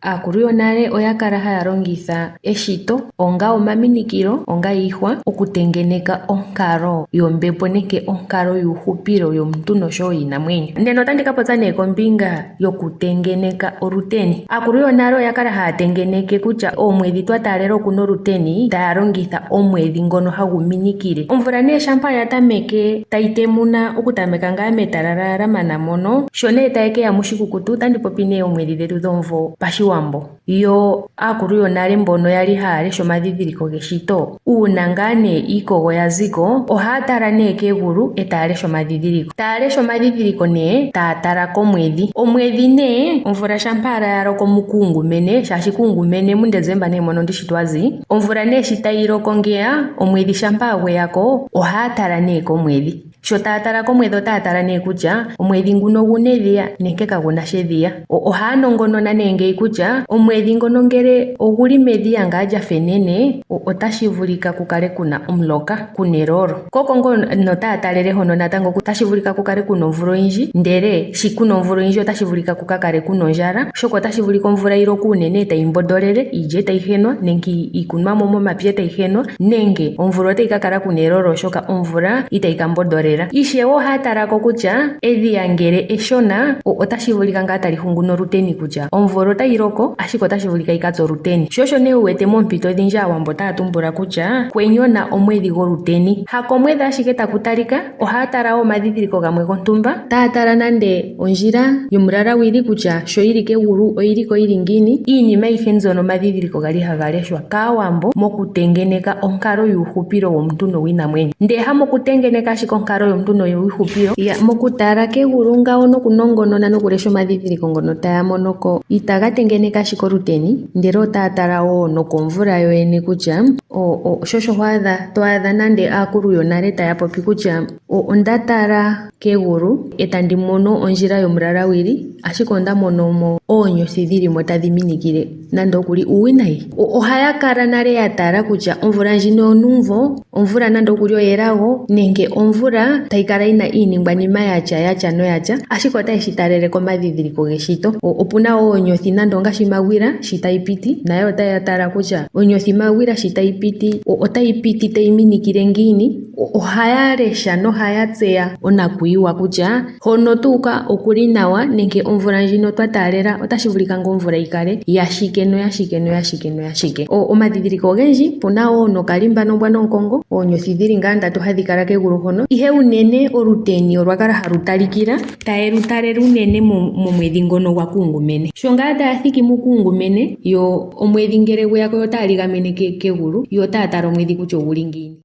Aakulu yonale oya kala haya longitha eshito onga omaminikilo, onga iihwa okutengeneka onkalo yombepo nenge onkalo yuuhupilo yomuntu noshowo yiinamwenyo. Nena otandi ka popya nee kombinga yokutengeneka oluteni. Aakulu yonale oya kala haya tengeneke kutya oomwedhi twa taalela oku na oluteni taya longitha omwedhi ngono hagu minikile. Omvula nee shampa ya tameke tayi temuna okutameka ngaa metalala la mana mono, sho nee taye ke ya moshikukutu, otandi popi nee oomwedhi dhetu dhomumvo pashiwambo. Yo aakulu yonale mbono ya li haya lesha omadhidhiliko geshito, uuna ngaa nee iikogo ya zi ko, ohaya tala nee kegulu e taya lesha omadhidhiliko. Taya lesha omadhidhiliko nee taya tala komwedhi. Omwedhi nee omvula shampa ya loko muKuungumene, shaashi Kuungumene muDesemba nee mono ndishi twa zi, omvula nee shi tayi loko ngeya, omwedhi shampa gwe ya ko, ohaya tala nee komwedhi. Sho taya tala komwedhi otaya tala nee kutya omwedhi nguno ogu na edhiya nenge kagu na sha edhiya. Ohaya nongonona nee ngeyi kutya omwedhi ngono ngele ogu li medhiya ngaa lya fa enene otashi vulika ku kale ku na omuloka, ku na eloolo. Ko oko ngono taya talele hono natango otashi vulika ku kale ku na omvula oyindji, ndele shi ku na omvula oyindji otashi vulika ku ka kale ku na ondjala, oshoka otashi vulika omvula yi loke unene e tayi mbondolele iilya e tayi henwa nenge iikunwamo momapya e tayi henwa. Nenge omvula otayi ka kala kuna eloolo oshoka omvula itayi ka mbondolela. Ishewe ohaya tala ko kutya edhiya ngele eshona otashi vulika ngaa tali hungu noluteni kutya omvula otayi loko ashike otashi vulika yi ka tse oluteni. Sho osho nee wu wete moompito odhindji Aawambo otaya tumbula kutya kwenyona omwedhi goluteni. Hakomwedhi ashike taku talika, ohaya tala wo omadhidhiliko gamwe gontumba. Taya tala nande ondjila yomulalawili kutya sho yi li kegulu oyi li ko yi li ngiini. Iinima ayihe mbyono omadhidhiliko gali haga leshwa kAawambo mokutengeneka onkalo yuuhupilo womuntu nowiinamwenyo. Ndee hamokutengeneka ashike onkalo yomuntu noyuuhupilo, ya, mokutala kegulu ngawo nokunongonona nokulesha omadhidhiliko ngono taya mono ko, itaga tengeneke ashike oluteni, ndele otaya tala wo nokomvula yoyene kutya o, o, sho osho ho adha, to adha nande aakulu yonale taya popi kutya o, onda tala kegulu e tandi mono ondjila yomulalawili, ashike onda mono mo oonyothi dhi li mo tadhi minikile nande oku li uuwinayi. Ohaya kala nale ya tala kutya omvula ndjino yonuumvo, omvula nande oku li oyelago nenge omvula tayi kala yi na iiningwanima ya tya ya tya noya tya, ashike otaye shi talele komadhidhiliko geshito. Opu na wo oonyothi nande ongaashi Magwila shi tayi piti, nayo otaya tala kutya onyothi Magwila shi tayi piti otayi piti tayi minikile ngiini. Ohaya lesha nohaya tseya onakuyiwa kutya hono tu uka okuli nawa nenge omvula ndjino twa taalela otashi vulika ngaa omvula yi kale ya shike noya shike noya shike noya shike. Omadhidhiliko ogendji, pu na wo nokalimba nombwa nomukongo, oonyothi dhi li ngaa ndatu hadhi kala kegulu hono, ihe unene oluteni olwa kala halu talikila, taye lu talele unene momwedhi ngono gwa kuungumene. Sho ngaa taya thiki mukuungumene, yo omwedhi ngele gwe ya ko yo otaya ligamene kegulu, yo otaya tala omwedhi kutya ogu li ngiini.